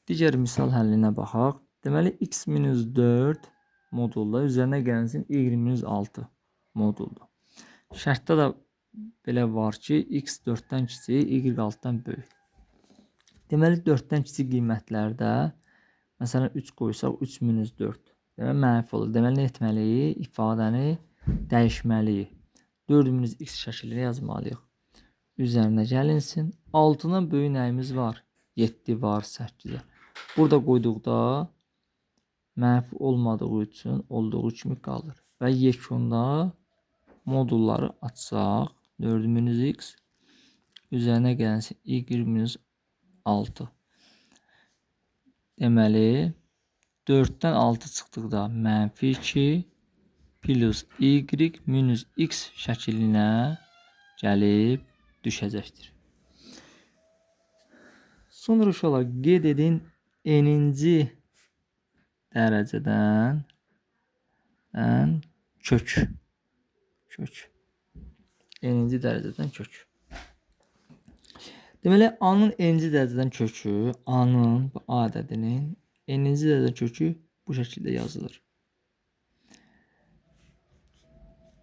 Digər misal həllinə baxaq. Deməli, x minus 4 modulda üzərinə gəlsin y minus 6 moduldur. Şərtdə də belə var ki, x 4-dən kiçik, y 6-dan böyük. Deməli, 4-dən kiçik qiymətlərdə, məsələn, 3 qoysaq, 3 minus 4. Deməli, mənfi olur. Deməli, nə etməliyik? İfadəni dəyişməliyik. 4 minus x şəklində yazmalıyıq. Üzərinə gəlinsin. 6-dan böyük nəyimiz var? 7 var, 8-ə. Burada qoyduqda mənfi olmadığı üçün olduğu kimi qalır. Və yekunda modulları açsaq, 4 minus x üzərinə gəlsin y minus 6. Deməli, 4-dən 6 çıxdıqda mənfi 2 plus y minus x şəklinə gəlib düşəcəkdir. Sonra uşaqlar, qeyd edin n-inci dərəcədən kök. N-inci dərəcədən kök. Deməli, A-nın n-inci dərəcədən kökü, A-nın, bu A ədədinin n-inci dərəcədən kökü bu şəkildə yazılır.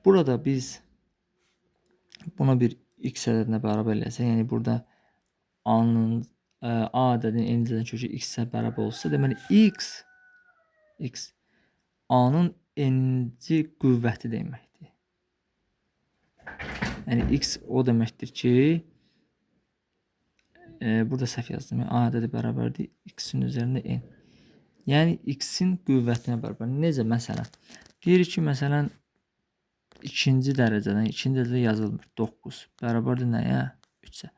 Burada biz buna bir x ədədinə bərabər eləsək, yəni burada A-nın, A ədədinin n-inci dərəcədən kökü x-ə bərabər olsa, deməli x A-nın n-inci qüvvəti deməkdir. Yəni x o deməkdir ki, burada səhv yazdım. A ədədi bərabərdir x-in üzərində n. Yəni x-in qüvvətinə bərabər. Necə? Məsələn, deyirik ki, məsələn, ikinci dərəcədən, ikinci dərəcədə yazılmır. 9 bərabərdir nəyə? 3-ə.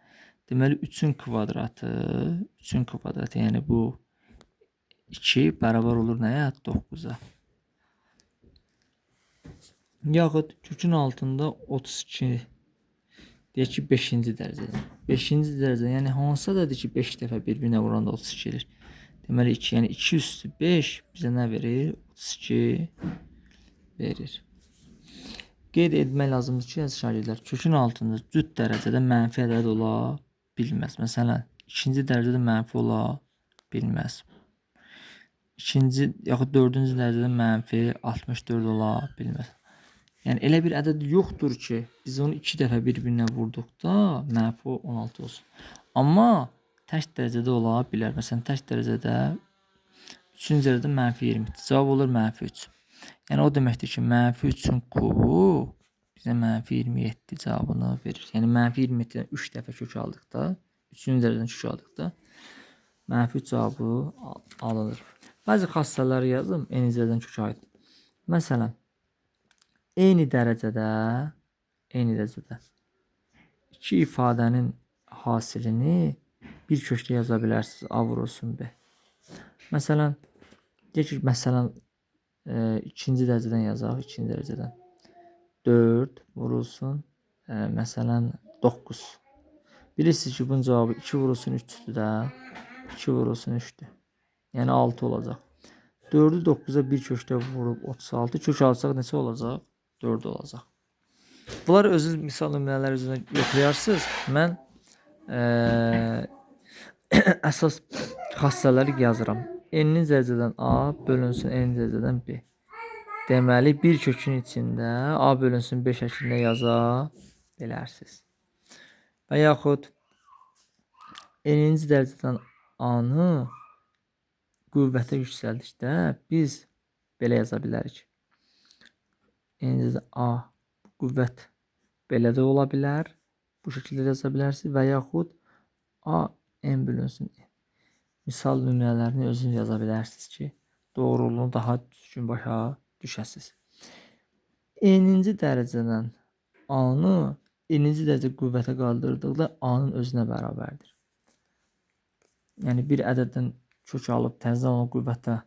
Deməli, 3-ün kvadratı, 3-ün kvadratı, yəni bu 2 bərabər olur nəyə? 9-a. Yaxud kökün altında 32, deyək ki, 5-ci dərəcədən. 5-ci dərəcədən, yəni hansı ədədir ki, 5 dəfə bir-birinə vuranda 32 edir? Deməli, 2, yəni 2 üstü 5 bizə nə verir? 32 verir. Qeyd etmək lazımdır ki, əziz şagirdlər, kökün altında cüt dərəcədə mənfi ədəd ola bilməz. Məsələn, 2-ci dərəcədə mənfi ola bilməz. 2-ci, yaxud 4-cü dərəcədə mənfi 64 ola bilməz. Yəni, elə bir ədəd yoxdur ki, biz onu 2 dəfə bir-birinə vurduqda mənfi 16 olsun. Amma tək dərəcədə ola bilər. Məsələn, tək dərəcədə 3-cü dərəcədə mənfi 20-dir. Cavab olur mənfi 3. Yəni, o deməkdir ki, mənfi 3-ün kubu bizə mənfi 27 cavabını verir. Yəni, mənfi 27-dən 3 dəfə kök aldıqda, 3-cü dərəcədən kök aldıqda mənfi 3 cavabı alınır. Bəzi xassələri yazım, eyni dərəcədən kökə aid. Məsələn, eyni dərəcədə iki ifadənin hasilini bir kökdə yaza bilərsiniz. A vurulsun B. Məsələn, deyək ki, məsələn, ikinci dərəcədən yazaq, ikinci dərəcədən. 4 vurulsun, məsələn, 9. Bilirsiniz ki, bunun cavabı 2 vurulsun 3-dür də. 2 vurulsun 3-dür. Yəni 6 olacaq. 4-ü 9-a bir kökdə vurub 36. Kök alsaq neçə olacaq? 4 olacaq. Bunları özünüz misal nümunələr üzrə yoxlayarsınız. Mən əsas xassələri yazıram. N-ci dərəcədən A bölünsün N-ci dərəcədən B. Deməli, bir kökün içində A bölünsün B şəklində yaza bilərsiniz. Və yaxud N-ci dərəcədən A-nı qüvvətə yüksəldikdə biz belə yaza bilərik. N-ci A qüvvət belə də ola bilər. Bu şəkildə də yaza bilərsiniz və yaxud A N bölünsün N. Misal nümunələrini özünüz yaza bilərsiniz ki, doğruluğunu daha düzgün başa düşəsiniz. N-ci dərəcədən A-nı N-ci dərəcə qüvvətə qaldırdıqda A-nın özünə bərabərdir. Yəni, bir ədəddən kök alıb təzədən onu qüvvətə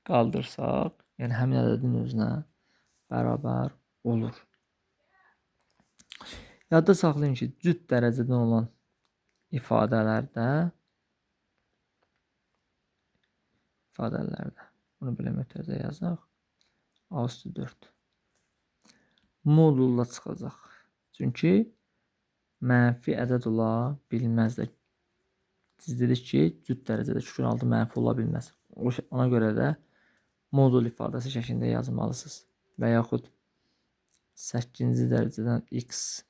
qaldırsaq, yəni həmin ədədin özünə bərabər olur. Yadda saxlayın ki, cüt dərəcədən olan ifadələrdə bunu belə mötərizə yazaq. A üstü 4 modulla çıxacaq. Çünki mənfi ədəd ola bilməz də. Siz dedik ki, cüt dərəcədə kökün altı mənfi ola bilməz. Ona görə də modul ifadəsi şəklində yazmalısınız. Və yaxud 8-ci dərəcədən x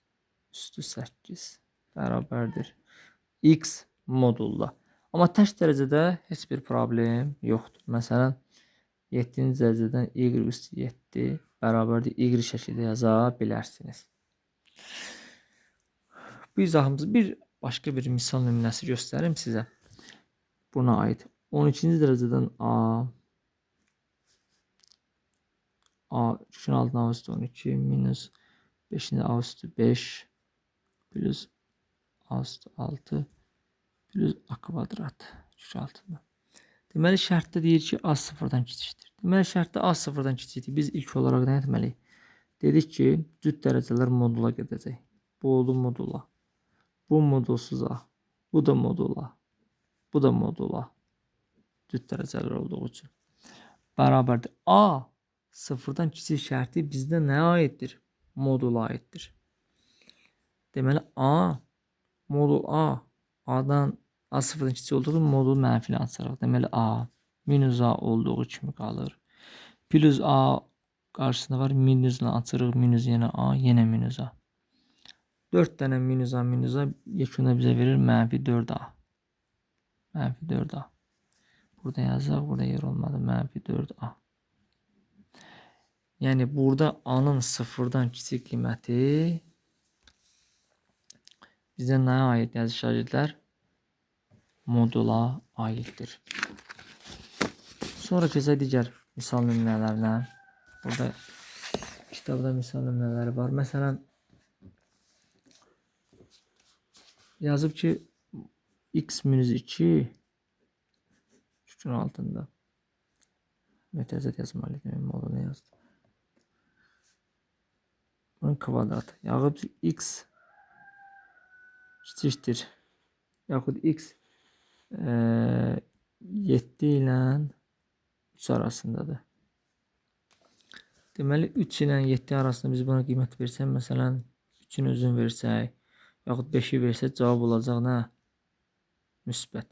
üstü 8 bərabərdir x modulda. Amma tək dərəcədə heç bir problem yoxdur. Məsələn, 7-ci dərəcədən y üstü 7 bərabərdir y şəklində yaza bilərsiniz. Bu izahımızı bir başqa bir misal nümunəsi göstərim sizə. Buna aid. 12-ci dərəcədən a kökün altına a üstü 12 minus 5-ci a üstü 5 plus a üstü 6 plus a kvadrat kök altında. Deməli, şərtdə deyir ki, a sıfırdan kiçikdir. Deməli, şərtdə a sıfırdan kiçikdir. Biz ilk olaraq nə etməliyik? Dedik ki, cüt dərəcələr modula gedəcək. Bu oldu modula. Bu modulsuz a. Bu da modula. Bu da modula. Cüt dərəcələr olduğu üçün. Bərabərdir. A sıfırdan kiçik şərti bizdə nəyə aiddir? Modula aiddir. Deməli, a modul a A-dan A sıfırdan kiçik olduğu modul mənfini açarıq. Deməli, A minus A olduğu kimi qalır. Plus A qarşısında var. Minusla açırıq. Minus yenə A, yenə minus A. 4 dənə minus A, minus A yekunda bizə verir mənfi 4A. Mənfi 4A. Burada yazaq, burada yer olmadı. Mənfi 4A. Yəni, burada A-nın sıfırdan kiçik qiyməti bizə nəyə aid, əziz şagirdlər? Modula aiddir. Sonra keçək digər misal nümunələrinə. Burada kitabda misal nümunələri var. Məsələn, yazıb ki, x minus 2 kökün altında. Mötərizət yazmalıydım. Modulunu yazdım. Bunun kvadratı. Yaxud x kiçikdir. Yaxud x 7 ilə 3 arasındadır. Deməli, 3 ilə 7 arasında biz buna qiymət versək, məsələn, 3-ün özünü versək, yaxud 5-i versək, cavab olacaq nə? Müsbət.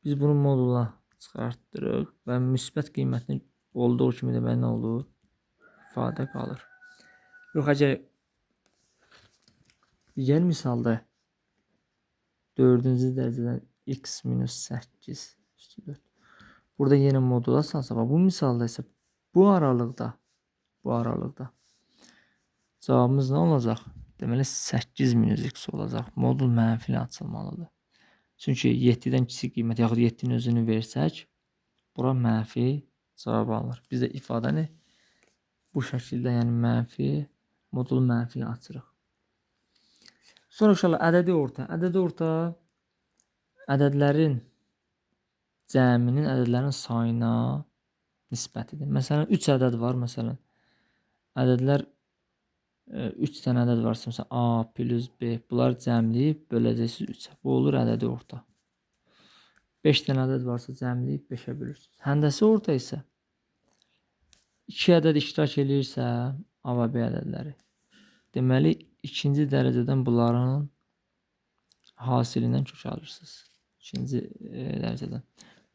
Biz bunu modula çıxartdırıq və müsbət qiymətini olduğu kimi deməli nə olur? İfadə qalır. Yox, əgər digər misalda 4-cü dərəcədən x minus 8 üstü 4. Burada yenə modula salsa, bu misalda isə bu aralıqda cavabımız nə olacaq? Deməli, 8 minus x olacaq. Modul mənfi ilə açılmalıdır. Çünki 7-dən kiçik qiymət, yaxud 7-nin özünü versək, bura mənfi cavab alınır. Biz də ifadəni bu şəkildə, yəni mənfi, modulu mənfi ilə açırıq. Sonra uşaqlar, ədədi orta. Ədədi orta ədədlərin cəminin ədədlərin sayına nisbətidir. Məsələn, 3 ədəd var. Məsələn, ədədlər 3 dənə ədəd varsa, məsələn, A plus B, bunları cəmləyib böləcəksiniz 3-ə. Bu olur ədədi orta. 5 dənə ədəd varsa cəmləyib 5-ə bölürsünüz. Həndəsi orta isə 2 ədəd iştirak eləyirsə A və B ədədləri. Deməli, ikinci dərəcədən bunların hasilindən kök alırsınız. İkinci dərəcədən.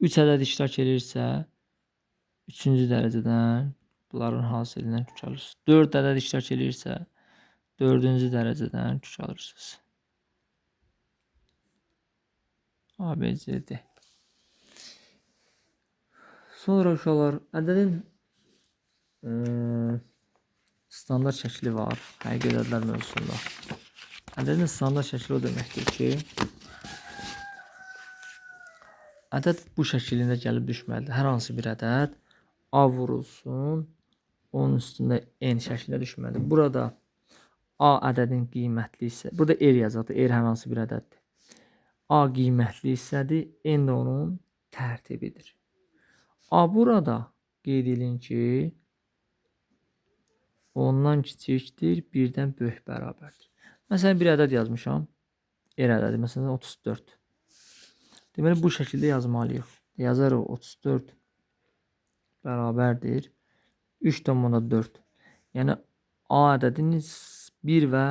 3 ədəd iştirak eləyirsə, üçüncü dərəcədən bunların hasilindən kök alırsınız. 4 ədəd iştirak eləyirsə, dördüncü dərəcədən kök alırsınız. A, B, C, D. Sonra uşaqlar, ədədin standart şəkli var. Həqiqi ədədlər mövzusunda. Ədədin standart şəkli o deməkdir ki, ədəd bu şəklində gəlib düşməlidir. Hər hansı bir ədəd A vurulsun, onun üstündə N şəklində düşməlidir. Burada A ədədin qiymətli isə, burada R yazaqdır, R hər hansı bir ədəddir. A qiymətli hissədir, N də onun tərtibidir. A burada qeyd edin ki, ondan kiçikdir, birdən böyük bərabərdir. Məsələn, bir ədəd yazmışam, R ədədi, məsələn, 34. Deməli, bu şəkildə yazmalıyıq. Yazarıq 34 bərabərdir 3,4. Yəni, A ədədini 1 və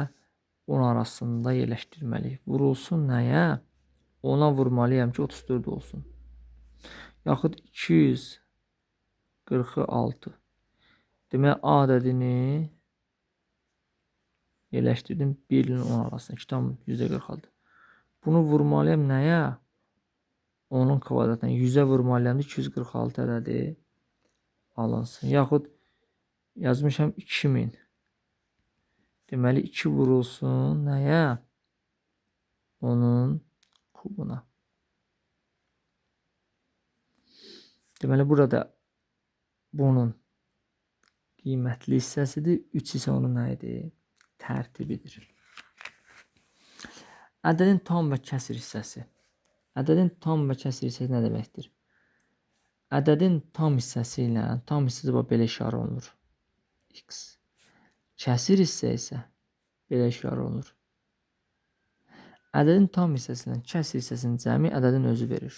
10 arasında yerləşdirməliyik. Vurulsun nəyə? 10-a vurmalıyam ki, 34 olsun. Yaxud 246. Demək, A ədədini yerləşdirdim 1 ilə 10 arasında. 2,46. Bunu vurmalıyam nəyə? 10-un kvadratına. 100-ə vurmalıyam ki, 246 ədədi alınsın. Yaxud yazmışam 2000. Deməli, 2 vurulsun nəyə? 10-un kubuna. Deməli, burada bunun qiymətli hissəsidir. 3 isə onun nə idi? Tərtibidir. Ədədin tam və kəsir hissəsi. Ədədin tam və kəsir hissəsi nə deməkdir? Ədədin tam hissəsi ilə tam hissəsi belə işarə olunur. X. Kəsir hissə isə belə işarə olunur. Ədədin tam hissəsi ilə kəsir hissəsinin cəmi ədədin özü verir.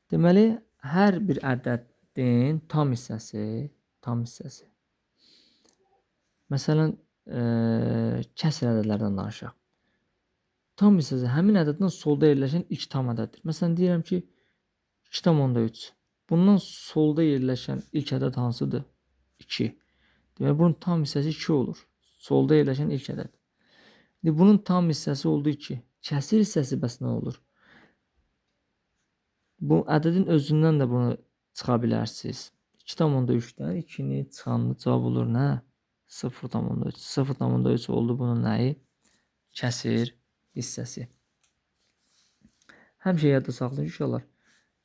Deməli, hər bir ədədin tam hissəsi, Məsələn, kəsir ədədlərdən danışaq. Tam hissəsi həmin ədəddən solda yerləşən ilk tam ədəddir. Məsələn, deyirəm ki, 2,3. Bundan solda yerləşən ilk ədəd hansıdır? 2. Demək, bunun tam hissəsi 2 olur. Solda yerləşən ilk ədəd. İndi bunun tam hissəsi oldu 2. Kəsir hissəsi bəs nə olur? Bu ədədin özündən də bunu çıxa bilərsiniz. 2,3-dən 2-ni çıxanda cavab olur nə? 0,3. 0,3 oldu bunun nəyi? Kəsir hissəsi. Həmişə yadda saxlayın uşaqlar.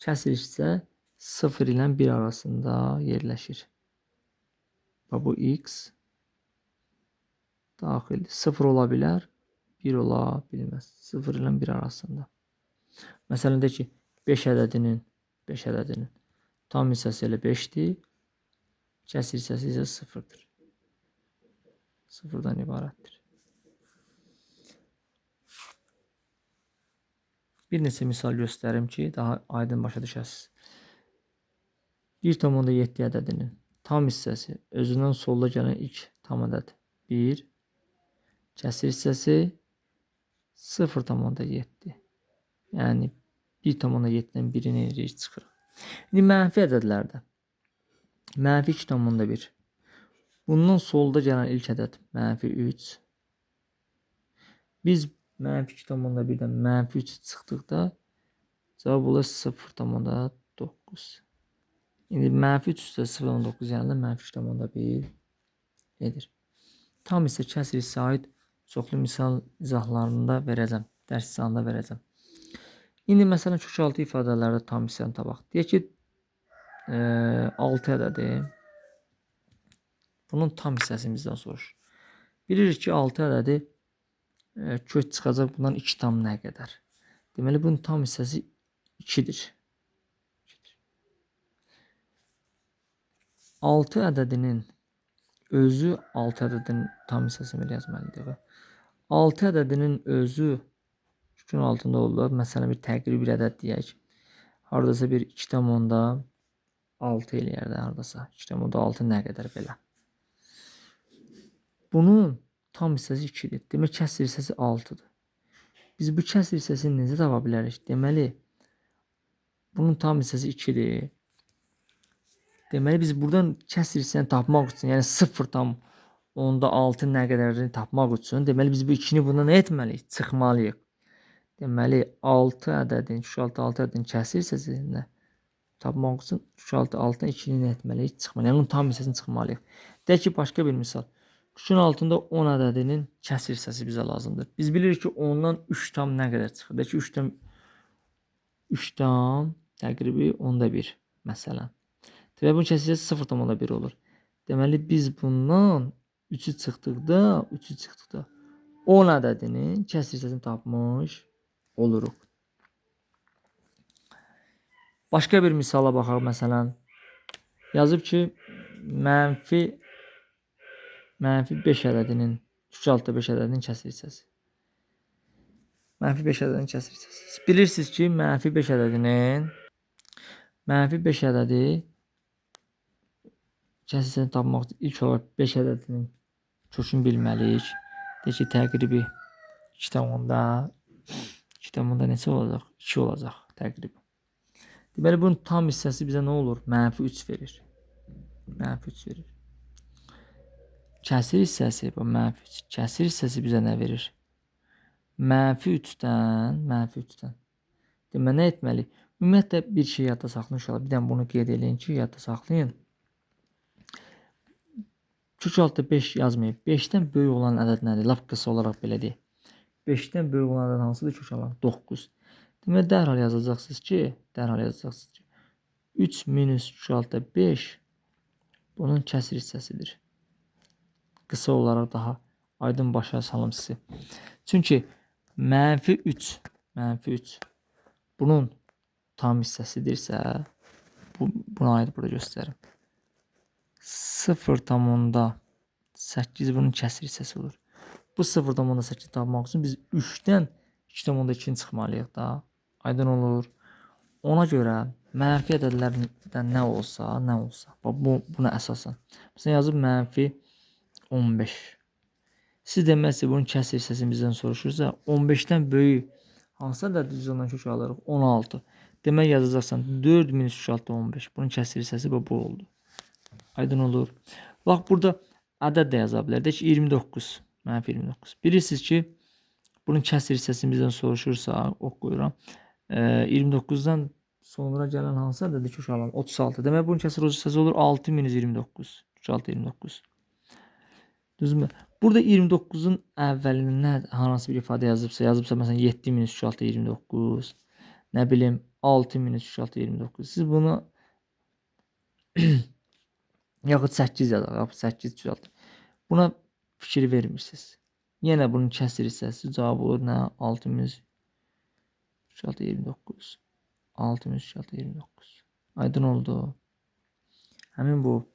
Kəsir hissə 0 ilə 1 arasında yerləşir. Bax, bu x daxildir. 0 ola bilər, 1 ola bilməz. 0 ilə 1 arasında. Məsələn, deyək ki, 5 ədədinin tam hissəsi elə 5-dir, kəsir hissəsi isə 0-dır. 0-dan ibarətdir. Bir neçə misal göstərim ki, daha aydın başa düşəsiniz. 1,7 ədədinin tam hissəsi özündən solda gələn ilk tam ədəd 1, kəsir hissəsi 0,7. Yəni 1,7-dən 1-ni edirik, çıxırıq. İndi mənfi ədədlərdə mənfi 2,1. Bundan solda gələn ilk ədəd mənfi 3. Biz mənfi 2,1-dən mənfi 3 çıxdıqda cavab olur 0,9. İndi mənfi 3 üstə 0,9 yəni mənfi 2,1 edir. Tam hissə kəsir hissə aid çoxlu misal izahlarında verəcəm, dərs izahında verəcəm. İndi məsələn kökaltı ifadələrdə tam hissəni tapaq. Deyək ki, 6 ədədi. Bunun tam hissəsini bizdən soruşur. Bilirik ki, 6 ədədi kök çıxacaq bundan 2 tam nə qədər? Deməli, bunun tam hissəsi 2-dir. 6 ədədinin özü 6 ədədinin tam hissəsini belə yazmalıyıq. 6 ədədinin özü kökün altında olur. Məsələn, bir təqribi bir ədəd deyək. Haradasa bir 2,6 eləyər də haradasa. 2,6 nə qədər belə. Bunun tam hissəsi 2-dir. Demək, kəsir hissəsi 6-dır. Biz bu kəsir hissəsini necə tapa bilərik? Deməli, bunun tam hissəsi 2-dir. Deməli, biz buradan kəsir hissəni tapmaq üçün, yəni 0,6 nə qədərini tapmaq üçün, deməli, biz bu 2-ni bundan nə etməliyik? Çıxmalıyıq. Deməli, 6 ədədin, 6 ədədin kəsir hissəsini tapmaq üçün 6-dan 2-ni nə etməliyik? Çıxmalıyıq. Yəni, onun tam hissəsini çıxmalıyıq. Deyək ki, başqa bir misal. Kökün altında 10 ədədinin kəsir hissəsi bizə lazımdır. Biz bilirik ki, 10-dan 3 tam nə qədər çıxır? Deyək ki, 3 tam təqribi 10-da 1 məsələn. Deməli, bunun kəsir hissəsi 0,1 olur. Deməli, biz bundan 3-ü çıxdıqda 10 ədədinin kəsir hissəsini tapmış oluruq. Başqa bir misala baxaq məsələn. Yazıb ki, mənfi 5 ədədinin, kökaltı 5 ədədinin kəsir hissəsi. Mənfi 5 ədədinin kəsir hissəsi. Bilirsiniz ki, mənfi 5 ədədinin mənfi 5 ədədi kəsir hissəsini tapmaq üçün ilk olaraq 5 ədədinin kökünü bilməliyik. Deyək ki, təqribi 2,2 neçə olacaq? 2 olacaq təqribi. Deməli, bunun tam hissəsi bizə nə olur? Mənfi 3 verir. Mənfi 3 verir. Kəsir hissəsi, bu mənfi 3. Kəsir hissəsi bizə nə verir? Mənfi 3-dən, mənfi 3-dən. Deməli, nə etməliyik? Ümumiyyətlə, bir şey yadda saxlayın uşaqlar. Bir dənə bunu qeyd eləyin ki, yadda saxlayın. Kök altı 5 yazmayıb. 5-dən böyük olan ədəd nədir? Lap qısa olaraq belə deyək. 5-dən böyük olan ədəd hansıdır? Kök altı 9. Deməli, dərhal yazacaqsınız ki, 3 minus kök altı 5 bunun kəsir hissəsidir. Qısa olaraq daha aydın başa salım sizi. Çünki mənfi 3, mənfi 3 bunun tam hissəsidirsə, buna aid burada göstərim. 0,8 bunun kəsir hissəsi olur. Bu 0,8 tapmaq üçün biz 3-dən 2,2-ni çıxmalıyıq da. Aydın olur. Ona görə mənfi ədədlərdən nə olsa, nə olsa. Bax, buna əsasən. Məsələn, yazıb mənfi 15. Siz deməlisiniz, bunun kəsir hissəsini bizdən soruşursa, 15-dən böyük hansı ədəd biz ondan kök alırıq? 16. Demək, yazacaqsan 4 minus kök altı 15. Bunun kəsir hissəsi bu oldu. Aydın olur. Bax, burada ədəd də yaza bilər. Deyək ki, 29. Mənfi 29. Bilirsiniz ki, bunun kəsir hissəsini bizdən soruşursa, ox qoyuram. 29-dan sonra gələn hansı ədədi kök alalım? 36. Demək, bunun kəsir hissəsi olur 6 minus 29. Kök altı 29. Düzdürmü? Burada 29-un əvvəlində hansı bir ifadə yazıbsa, məsələn, 7 minus kök altı 29, nə bilim, 6 minus kök altı 29. Siz bunu yaxud 8 yazaq, yaxud 8 kök altı. Buna fikir vermirsiniz. Yenə bunun kəsir hissəsi cavab olur nə? 6 minus kök altı 29. 6 minus kök altı 29. Aydın oldu. Həmin bu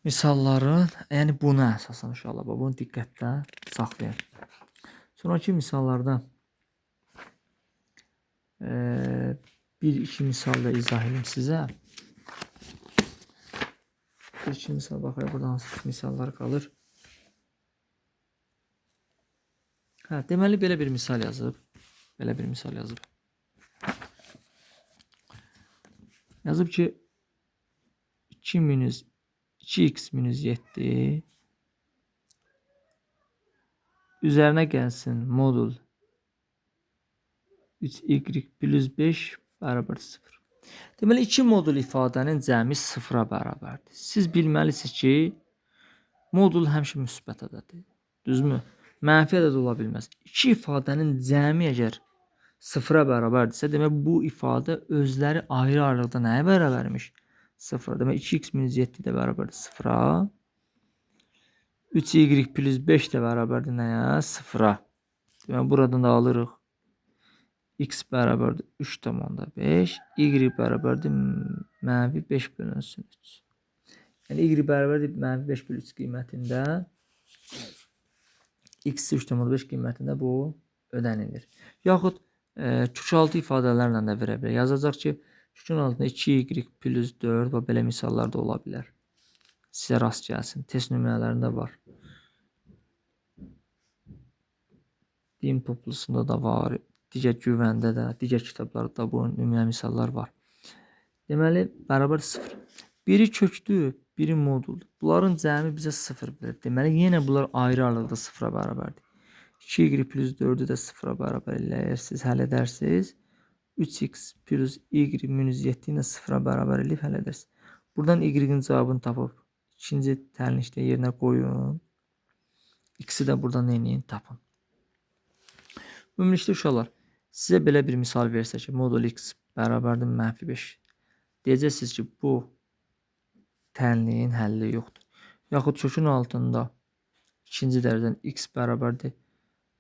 misalların, yəni buna əsasən inşallah, bunu diqqətlə saxlayın. Sonraki misallarda bir iki misal da izah edeyim sizə. Bir iki misal baxaq, burada hansı misallar qalır. Hə, deməli belə bir misal yazıb. Belə bir misal yazıb. Yazıb ki, 2 minus 2x minus 7 üzərinə gəlsin modul 3y plus 5 bərabər 0. Deməli, iki modul ifadənin cəmi 0-a bərabərdir. Siz bilməlisiniz ki, modul həmişə müsbət ədəddir. Düzmü? Mənfi ədəd ola bilməz. İki ifadənin cəmi əgər 0-a bərabərdirsə, demək bu ifadə özləri ayrı-ayrılıqda nəyə bərabərmiş? 0. Demək 2x minus 7 də bərabərdir 0-a. 3y plus 5 də bərabərdir nəyə? 0-a. Demək buradan da alırıq. X bərabərdir 3,5. Y bərabərdir mənfi 5 bölünsün 3. Yəni Y bərabərdir mənfi 5 bölü 3 qiymətində. X 3,5 qiymətində bu ödənilir. Yaxud kök altı ifadələrlə də verə bilər. Yazacaq ki, kökün altında 2y plus 4 və belə misallar da ola bilər. Sizə rast gəlsin. Test nümunələrində var. Deyim toplusunda da var. Digər güvəndə də, digər kitablarda bu nümunə misallar var. Deməli, bərabər 0. Biri kökdür, biri moduldur. Bunların cəmi bizə 0 verir. Deməli, yenə bunlar ayrı-ayrılıqda 0-a bərabərdir. 2y plus 4-ü də 0-a bərabər eləyərsiniz, həll edərsiniz. 3x plus y minus 7-ni də 0-a bərabər eləyib həll edərsiniz. Buradan y-in cavabını tapıb ikinci təlinlikdə yerinə qoyun. X-i də buradan nə eləyin? Tapın. Ümumilikdə uşaqlar, sizə belə bir misal versə ki, modul x bərabərdir mənfi 5. Deyəcəksiniz ki, bu tənliyin həlli yoxdur. Yaxud kökün altında ikinci dərəcədən x bərabərdir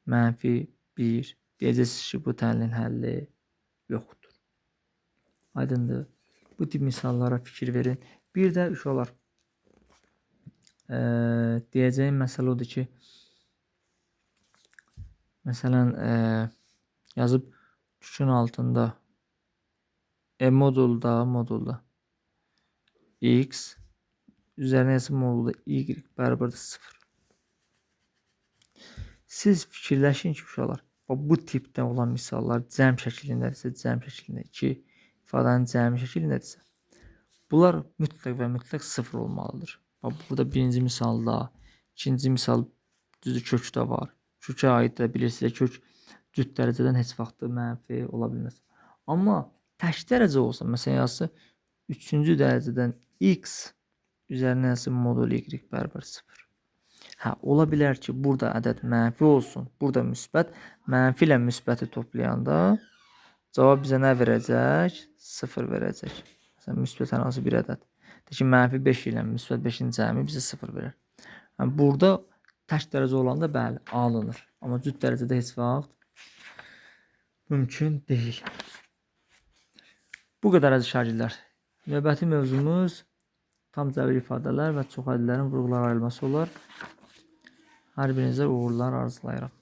mənfi 1. Deyəcəksiniz ki, bu tənliyin həlli yoxdur. Aydındır. Bu tip misallara fikir verin. Bir də uşaqlar, deyəcəyim məsələ odur ki, məsələn, yazıb kökün altında modulda x üzərinə yazıb modulda y bərabərdir 0. Siz fikirləşin ki, uşaqlar, bu tipdə olan misallar cəm şəklindədirsə, cəm şəklində 2 ifadənin cəmi şəklindədirsə, bunlar mütləq və mütləq 0 olmalıdır. Bax, burada birinci misalda, ikinci misal düzdür, kök də var. Kökə aid də bilirsiniz, kök cüt dərəcədən heç vaxt mənfi ola bilməz. Amma tək dərəcə olsa, məsələn, yazsa 3-cü dərəcədən x üzərinə yazsa modul y bərabər 0. Hə, ola bilər ki, burada ədəd mənfi olsun, burada müsbət. Mənfi ilə müsbəti toplayanda cavab bizə nə verəcək? 0 verəcək. Məsələn, müsbət hər hansı bir ədəd. Deyək ki, mənfi 5 ilə müsbət 5-in cəmi bizə 0 verər. Yəni, burada tək dərəcə olanda bəli, alınır. Amma cüt dərəcədə heç vaxt mümkün deyil. Bu qədər əziz şagirdlər. Növbəti mövzumuz tam cəbir ifadələr və çox ədədlərin vurğulara ayrılması olar. Hər birinizə uğurlar arzulayıram.